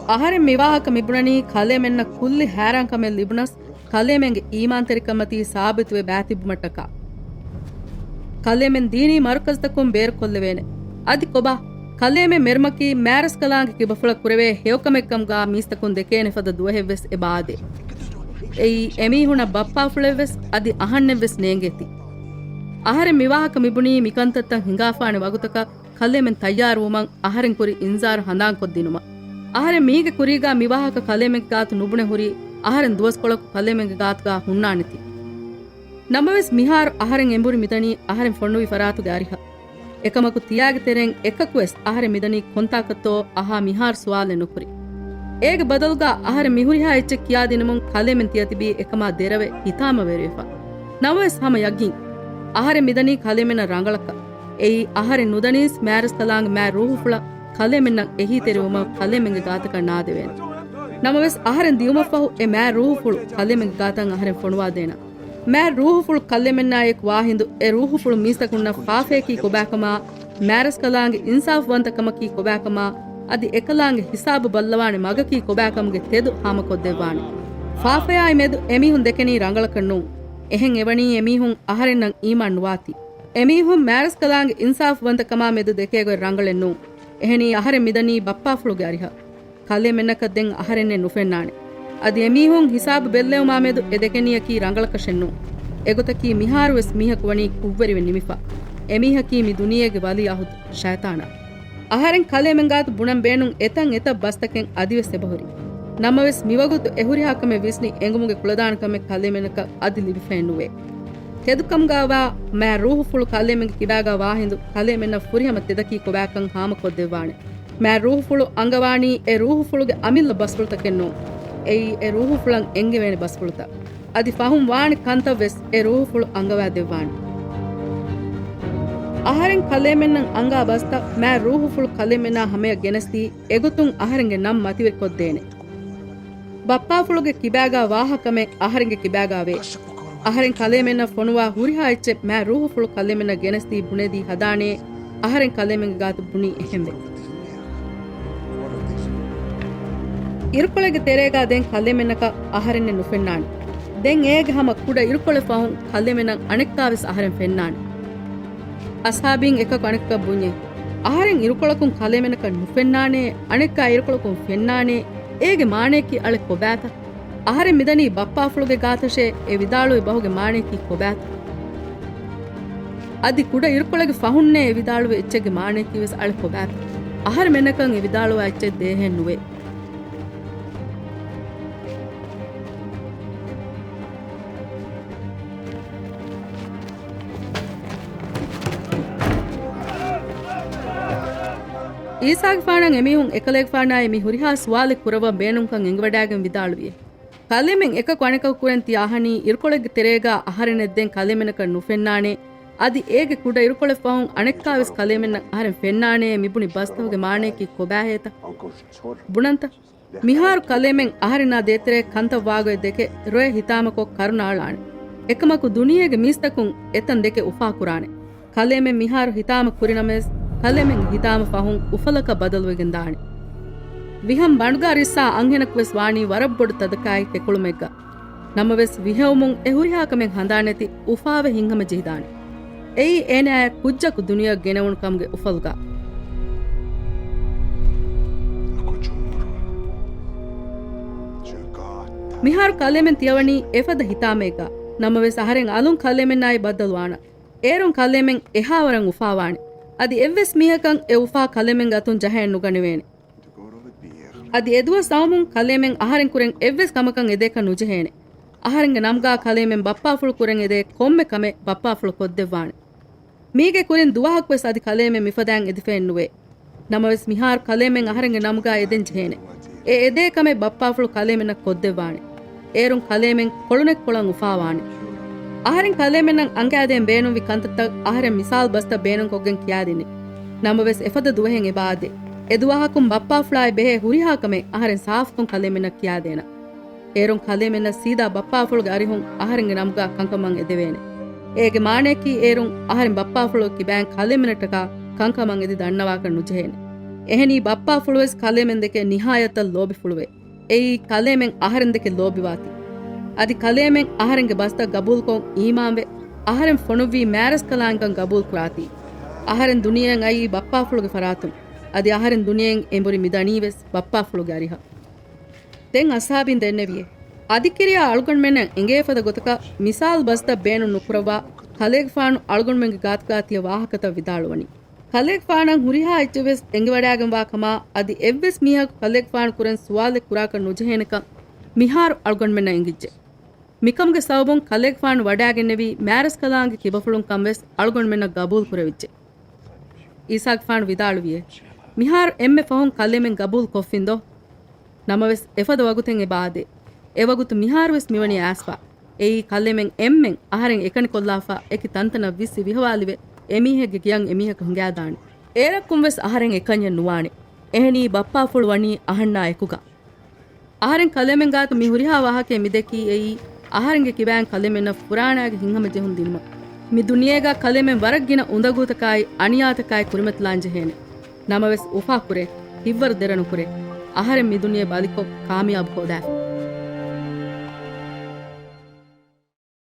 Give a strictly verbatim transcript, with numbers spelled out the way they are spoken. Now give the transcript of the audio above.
އަހަރެން މިވާހަކަ މިބުނަނީ ކަލޭމެންނަށް ކުއްލި ހައިރާންކަމެއް ލިބުނަސް، ކަލޭމެންގެ އީމާންތެރިކަމަތީ ސާބިތުވެ ބައިތިއްބުމަށްޓަކާ. ކަލޭމެން ދީނީ މަރުކަޒުތަކުން ބޭރުކޮށްލެވޭނެ. އަދި ކޮބާ؟ ކަލޭމެން މެރުމަކީ މާރަސްކަލާނގެ ކިބަފުޅަށް ކުރެވޭ ހެޔޮކަމެއްކަމުގާ މީސްތަކުން ދެކޭނެ ފަދަ ދުވަހެއްވެސް އެބައާދޭ. އެއީ އެމީހުނަށް ބައްޕާފުޅެއްވެސް އަދި އަހަންނެއްވެސް ނޭނގޭތީ. އަހަރެން މިވާހަކަ މިބުނީ މިކަންތައްތައް ހިނގާފާނެ ވަގުތަކަށް ކަލޭމެން ތައްޔާރުވުމަށް އަހަރެން ކުރި އިންޒާރު ހަނދާންކޮށްދިނުމަށް. އަހަރެން މީގެ ކުރީގާ މިވާހަކަ ކަލޭމެންގެ ގާތު ނުބުނެ ހުރީ އަހަރެން ދުވަސްކޮޅަކު ކަލޭމެންގެ ގާތުގާ ހުންނާނެތީ. ނަމަވެސް މިހާރު އަހަރެން އެނބުރި މިދަނީ އަހަރެން ފޮނުވި ފަރާތުގެ އަރިހަށް. އެކަމަކު ތިޔާގެ ތެރެއިން އެކަކުވެސް އަހަރެން މިދަނީ ކޮންތާކަށްތޯ އަހާ މިހާރު ސުވާލެއް ނުކުރި. އޭގެ ބަދަލުގާ އަހަރެން މިހުރިހާ އެއްޗެއް ކިޔާދިނުމުން ކަލޭމެން ތިޔަތިބީ އެކަމާ ދެރަވެ ހިތާމަވެރިވެފަ. ނަމަވެސް ހަމަ ޔަގީން އަހަރެން މިދަނީ ކަލޭމެންނަށް ރަނގަޅަކަށް. އެއީ އަހަރެން ނުދަނީސް މާރަސްކަލާނގެ މާ ރޫހުފުޅަށް ކަލޭމެންނަށް އެހީތެރިވުމަށް ކަލޭމެންގެ ގާތަކަށް ނާދެވޭނެ. ނަމަވެސް އަހަރެން ދިޔުމަށްފަހު އެ މާ ރޫހުފުޅު ކަލޭމެންގެ ގާތަށް އަހަރެން ފޮނުވާދޭނަން. މާ ރޫހުފުޅު ކަލޭމެންނާއެކު ވާހިނދު އެ ރޫހުފުޅު މީސްތަކުންނަށް ފާފަޔަކީ ކޮބާކަމާ، މާރަސްކަލާނގެ އިންސާފުވަންތަކަމަކީ ކޮބާކަމާ، އަދި އެކަލާނގެ ހިސާބު ބައްލަވާނެ މަގަކީ ކޮބާކަމުގެ ތެދު ހާމަކޮށްދެއްވާނެ. ފާފަޔާއި މެދު އެމީހުން ދެކެނީ ރަނގަޅަކަށް ނޫން. އެހެން އެވަނީ އެމީހުން އަހަރެންނަށް އީމާން ނުވާތީ. އެމީހުން މާރަސްކަލާނގެ އިންސާފުވަންތަކަމާ މެދު ދެކޭގޮތް ރަނގަޅެއް ނޫން. އެހެނީ އަހަރެން މިދަނީ ބައްޕާފުޅުގެ އަރިހަށް. ކަލޭމެންނަކަށް ދެން އަހަރެންނެއް ނުފެންނާނެ. އަދި އެމީހުން ހިސާބު ބެއްލެވުމާ މެދު އެ ދެކެނީއަކީ ރަނގަޅަކަށެއް ނޫން. އެގޮތަކީ މިހާރުވެސް މީހަކު ވަނީ ކުށްވެރިވެ ނިމިފަ. އެމީހަކީ މި ދުނިޔޭގެ ވަލީ އަހުދު ޝައިޠާނާ. އަހަރެން ކަލޭމެން ގާތު ބުނަން ބޭނުން އެތަން އެތައް ބަސްތަކެއް އަދިވެސް އެބަހުރި. ނަމަވެސް މިވަގުތު އެ ހުރިހާ ކަމެއް ވިސްނި އެނގުމުގެ ކުޅަދާނަކަމެއް ކަލޭމެންނަކަށް އަދި ލިބިފައެއް ނުވޭ. ތެދުކަމުގާވާ މާ ރޫހުފުޅު ކަލޭމެންގެ ކިބާގާ ވާހިނދު ކަލޭމެންނަށް ފުރިހަމަ ތެދަކީ ކޮބާކަން ހާމަކޮށްދެއްވާނެ. މާ ރޫހުފުޅު އަންގަވާނީ އެ ރޫހުފުޅުގެ އަމިއްލަ ބަސްފުޅުތަކެއް ނޫން. އެއީ އެ ރޫހުފުޅަށް އެންގެވޭނެ ބަސްފުޅުތައް. އަދި ފަހުން ވާނެ ކަންތައްވެސް އެ ރޫހުފުޅު އަންގަވާދެއްވާނެ. އަހަރެން ކަލޭމެންނަށް އަންގާ ބަސްތައް މާ ރޫހުފުޅު ކަލޭމެންނާ ހަމަޔަށް ގެނެސްދީ އެގޮތުން އަހަރެންގެ ނަން މަތިވެރިކޮށްދޭނެ. ބައްޕާފުޅުގެ ކިބާގާ ވާހަކަމެއް އަހަރެންގެ ކިބާގާވޭ. އަހަރެން ކަލޭމެންނަށް ފޮނުވާ ހުރިހާ އެއްޗެއް މާ ރޫހުފުޅު ކަލޭމެންނަށް ގެނެސްދީ ބުނެދީ ހަދާނޭ، އަހަރެން ކަލޭމެންގެ ގާތު ބުނީ އެހެންވެ. އިރުކޮޅެއްގެ ތެރޭގާ ދެން ކަލޭމެންނަކަށް އަހަރެންނެއް ނުފެންނާނެ. ދެން އޭގެ ހަމަ ކުޑަ އިރުކޮޅެއް ފަހުން ކަލޭމެންނަށް އަނެއްކާވެސް އަހަރެން ފެންނާނެ. އަސްހާބީން އެކަކު އަނެކަކަށް ބުންޏޭ، އަހަރެން އިރުކޮޅަކުން ކަލޭމެނަކަށް ނުފެންނާނޭ، އަނެއްކާ އިރުކޮޅަކުން ފެންނާނޭ، އޭގެ މާނަޔަކީ އަޅެ ކޮބާތަ؟ އަހަރެން މިދަނީ ބައްޕާފުޅުގެ ގާތަށޭ، އެ ވިދާޅުވި ބަހުގެ މާނަޔަކީ ކޮބާތަ؟ އަދި ކުޑަ އިރުކޮޅެއްގެ ފަހުންނޭ އެ ވިދާޅުވި އެއްޗެއްގެ މާނަޔަކީވެސް އަޅެ ކޮބާތަ؟ އަހަރެމެންނަކަށް އެ ވިދާޅުވާ އެއްޗެއް ދޭހެއް ނުވޭ. އީސާގެފާނަށް އެމީހުން އެކަލޭގެފާނާއި މި ހުރިހާ ސުވާލެއް ކުރައްވަން ބޭނުންކަން އެނގިވަޑައިގެން ވިދާޅުވިއޭ. ކަލޭމެން އެކަކު އަނެކަކު ކުރެން ތިޔަ އަހަނީ އިރުކޮޅެއްގެ ތެރޭގާ އަހަރެންނެއް ދެން ކަލޭމެނަކަށް ނުފެންނާނޭ، އަދި އޭގެ ކުޑަ އިރުކޮޅެއް ފަހުން އަނެއްކާވެސް ކަލޭމެންނަށް އަހަރެން ފެންނާނޭ މިބުނި ބަސްތަކުގެ މާނަޔަކީ ކޮބާހޭތަ؟ ބުނަންތަ؟ މިހާރު ކަލޭމެން އަހަރެންނާ ދޭތެރޭ ކަންތައް ވާގޮތް ދެކެ ރޮއެ ހިތާމަކޮށް ކަރުނަ އަޅާނެ. އެކަމަކު ދުނިޔޭގެ މީސްތަކުން އެތަން ދެކެ އުފާކުރާނެ. ކަލޭމެން މިހާރު ހިތާމަ ކުރިނަމަވެސް، ކަލޭމެންގެ ހިތާމަ ފަހުން އުފަލަކަށް ބަދަލުވެގެން ދާނެ. ވިހަން ބަނޑުގާ ރިއްސާ އަންހެނަކުވެސް ވާނީ ވަރަށް ބޮޑު ތަދަކާއެއް ތެކުޅުމެއްގަ. ނަމަވެސް ވިހެއުމުން އެ ހުރިހާ ކަމެއް ހަނދާންނެތި އުފާވެ ހިތްހަމަޖެހިދާނެ. އެއީ އޭނާއަށް ކުއްޖަކު ދުނިޔެއަށް ގެނެވުނު ކަމުގެ އުފަލުގަ. މިހާރު ކަލޭމެން ތިޔަވަނީ އެފަދަ ހިތާމައެއްގަ. ނަމަވެސް އަހަރެން އަލުން ކަލޭމެންނާއި ބައްދަލުވާނަން. އޭރުން ކަލޭމެން އެހާވަރަށް އުފާވާނެ. އަދި އެއްވެސް މީހަކަށް އެ އުފާ ކަލޭމެންގެ އަތުން ޖަހައެއް ނުގަނެވޭނެ. އަދި އެދުވަސް އައުމުން ކަލޭމެން އަހަރެން ކުރެން އެއްވެސް ކަމަކަށް އެދޭކަށް ނުޖެހޭނެ. އަހަރެންގެ ނަމުގާ ކަލޭމެން ބައްޕާފުޅު ކުރެން އެދޭ ކޮންމެ ކަމެއް ބައްޕާފުޅު ކޮށްދެއްވާނެ. މީގެ ކުރިން ދުވަހަކުވެސް އަދި ކަލޭމެން މިފަދައިން އެދިފައެއް ނުވޭ. ނަމަވެސް މިހާރު ކަލޭމެން އަހަރެންގެ ނަމުގާ އެދެން ޖެހޭނެ. އެ އެދޭ ކަމެއް ބައްޕާފުޅު ކަލޭމެންނަށް ކޮށްދެއްވާނެ. އޭރުން ކަލޭމެން ކޮޅުނެތްކޮޅަށް އުފާވާނެ. އަހަރެން ކަލޭމެންނަށް އަނގައިދޭން ބޭނުންވި ކަންތައްތައް އަހަރެން މިސާލު ބަސްތައް ބޭނުންކޮށްގެން ކިޔާދިނީ. ނަމަވެސް އެފަދަ ދުވަހެއް އެބައާދޭ. އެ ދުވަހަކުން ބައްޕާފުޅާއި ބެހޭ ހުރިހާ ކަމެއް އަހަރެން ސާފުކޮށް ކަލޭމެންނަށް ކިޔާދޭނަން. އޭރުން ކަލޭމެންނަށް ސީދާ ބައްޕާފުޅުގެ އަރިހުން އަހަރެންގެ ނަމުގާ ކަންކަމަށް އެދެވޭނެ. އޭގެ މާނަޔަކީ އޭރުން އަހަރެން ބައްޕާފުޅުގެ ކިބައިން ކަލޭމެނަށްޓަކާ ކަންކަމަށް އެދި ދަންނަވާކަށް ނުޖެހޭނެ. އެހެނީ ބައްޕާފުޅުވެސް ކަލޭމެންދެކެ ނިހާޔަތަށް ލޯބިފުޅުވޭ. އެއީ ކަލޭމެން އަހަރެންދެކެ ލޯބިވާތީ. އަދި ކަލޭމެން އަހަރެންގެ ބަސްތައް ގަބޫލުކޮށް އީމާންވެ، އަހަރެން ފޮނުއްވީ މާރަސްކަލާނގަން ގަބޫލުކުރާތީ. އަހަރެން ދުނިޔެއަށް އައީ ބައްޕާފުޅުގެ ފަރާތުން. އަދި އަހަރެން ދުނިޔެއިން އެނބުރި މިދަނީވެސް ބައްޕާފުޅުގެ އަރިހަށް. ދެން އަސްހާބީން ދެންނެވިއޭ. އަދިކިރިޔާ އަޅުގަނޑުމެންނަށް އެނގޭފަދަ ގޮތަކަށް މިސާލު ބަސްތައް ބޭނުން ނުކުރައްވާ، ކަލޭގެފާނު އަޅުގަނޑުމެންގެ ގާތުގާ ތިޔަ ވާހަކަތައް ވިދާޅުވަނީ. ކަލޭގެފާނަށް ހުރިހާ އެއްޗެއްވެސް އެނގިވަޑައިގެންވާ ކަމާ، އަދި އެއްވެސް މީހަކު ކަލޭގެފާނު ކުރެން ސުވާލެއް ކުރާކަށް ނުޖެހޭނެކަން މިހާރު އަޅުގަނޑުމެންނަށް އެނގިއްޖެ. މިކަމުގެ ސަބަބުން ކަލޭގެފާނު ވަޑައިގެންނެވީ މާރަސްކަލާނގެ ކިބަފުޅުން ކަންވެސް އަޅުގަނޑުމެންނަށް ގަބޫލު ކުރެވިއްޖެ. އީސާގެފާނު ވިދާޅުވިއޭ، މިހާރު އެންމެ ފަހުން ކަލޭމެން ގަބޫލު ކޮށްފިންދޯ؟ ނަމަވެސް އެފަދަ ވަގުތެއް އެބަ އާދޭ. އެވަގުތު މިހާރުވެސް މިވަނީ އައިސްފަ. އެއީ ކަލޭމެން އެންމެން އަހަރެން އެކަނި ކޮށްލާފަ އެކި ތަންތަނަށް ވިއްސި ވިހަވާލިވެ، އެމީހެއްގެ ގެޔަށް އެމީހަކު ހިނގާދާނެ. އޭރަކުންވެސް އަހަރެން އެކަންޏެއް ނުވާނެ. އެހެނީ ބައްޕާފުޅު ވަނީ އަހަންނާ އެކުގަ. އަހަރެން ކަލޭމެން ގާތު މި ހުރިހާ ވާހަކައެއް މިދެއްކީ އެއީ، އަހަރެންގެ ކިބައިން ކަލޭމެންނަށް ފުރާނައިގެ ހިތްހަމަޖެހުން ދިނުމަށް. މި ދުނިޔޭގަ ކަލޭމެން ވަރަށް ގިނަ އުނދަގޫތަކާއި އަނިޔާތަކާއި ކުރިމަތިލާން ޖެހޭނެ. ނަމަވެސް އުފާކުރޭ، ހިތްވަރު ދެރަ ނުކުރޭ. އަހަރެން މި ދުނިޔެ ބަލިކޮށް ކާމިޔާބު ހޯދާފަ.